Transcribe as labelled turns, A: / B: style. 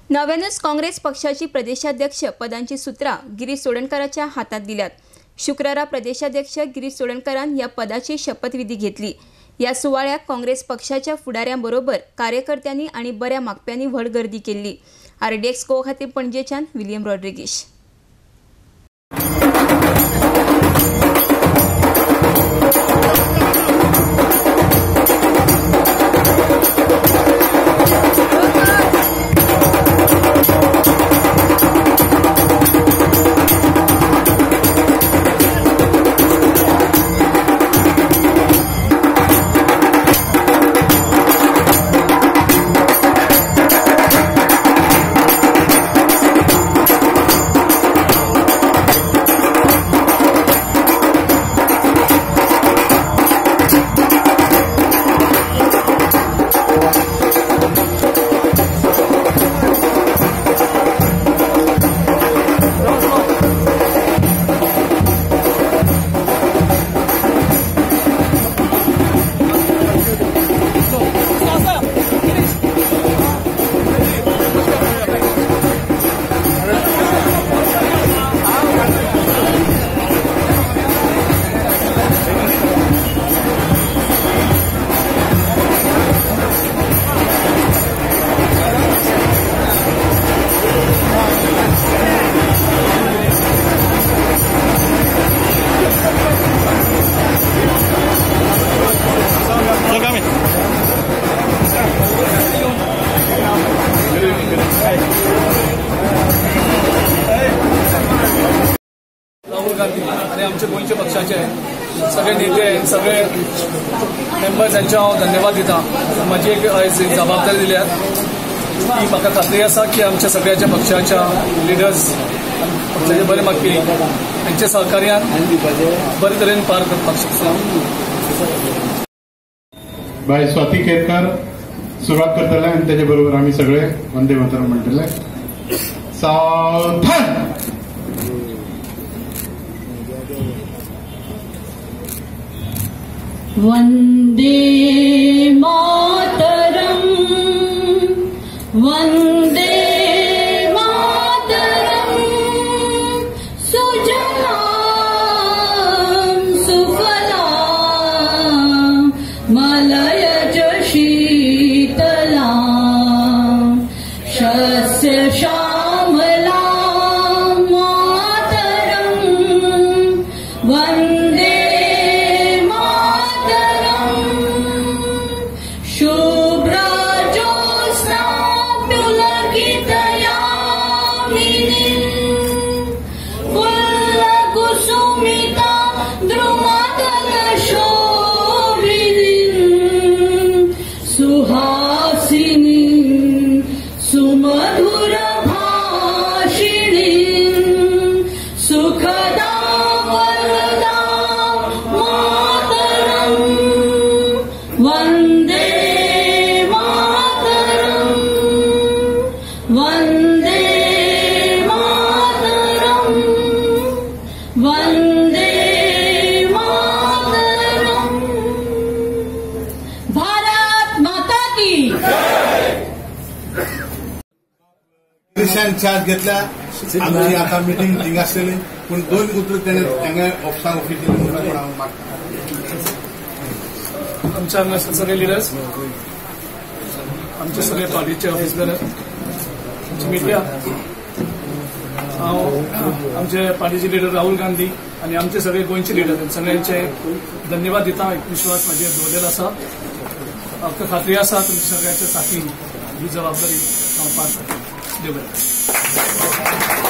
A: नव्यानूच काँग्रेस पक्षाची प्रदेशाध्यक्ष पदांची सूत्रां गिरीश चोडणकाराच्या हातात दिल्यात। शुक्रारा प्रदेशाध्यक्ष गिरीश चोडणकारान ह्या पदाची शपथविधी घेतली। या सुवाळ्याक काँग्रेस पक्षाच्या फुडाऱ्यांबरोबर कार्यकर्त्यांनी आणि बऱ्या मागप्यांनी व्हड गर्दी केल्ली। आरडीएक्स गोवा खातीर पणजेच्यान विलियम रॉड्रिगीश।
B: राहुल गांधी आणि आमचे गोंयचे पक्षाचे सगळे नेते सगळे मेंबर्स हांचे हांव धन्यवाद दिता। म्हजी एक जबाबदारी दिल्या ती म्हाका खात्री आसा की आमच्या सगळ्याच्या पक्षाच्या लिडर्स पक्षाचे बरे मागपी हांच्या सहकार्यान बरे तरेन पार करपाक शकता।
C: बाय स्वाती केरकर सुरवात करतले आनी तेजे बरोबर आमी सगळे वंदे मातरम म्हणटले। सावधान।
D: वंदे मातरम, वंदे मातरम, सुजलां सुफलां मलयज शीतलां शस्य श्यामलां मातरम, वंदे
C: चार्ज घेतला। आमची आता मिटिंग थिंग आसतली पूण दोन उतर तेणे हांगा ऑफिसाक ऑफिशियली म्हणून हांव मागता।
B: आमच्या हांगा सगळे लिडर्स, आमचे सगळे पार्टीचे ऑफिसर, आमची मिडिया, हांव आमचे पार्टीचे लिडर राहुल गांधी आनी आमचे सगळे गोंयचे लिडर सगळ्यांचे धन्यवाद दिता। एक विश्वास म्हाजेर दवरलेलो आसा, म्हाका खात्री आसा तुमच्या सगळ्यांच्या साथीन ही जबाबदारी हांव पार पडटलें। देव बरें करूं।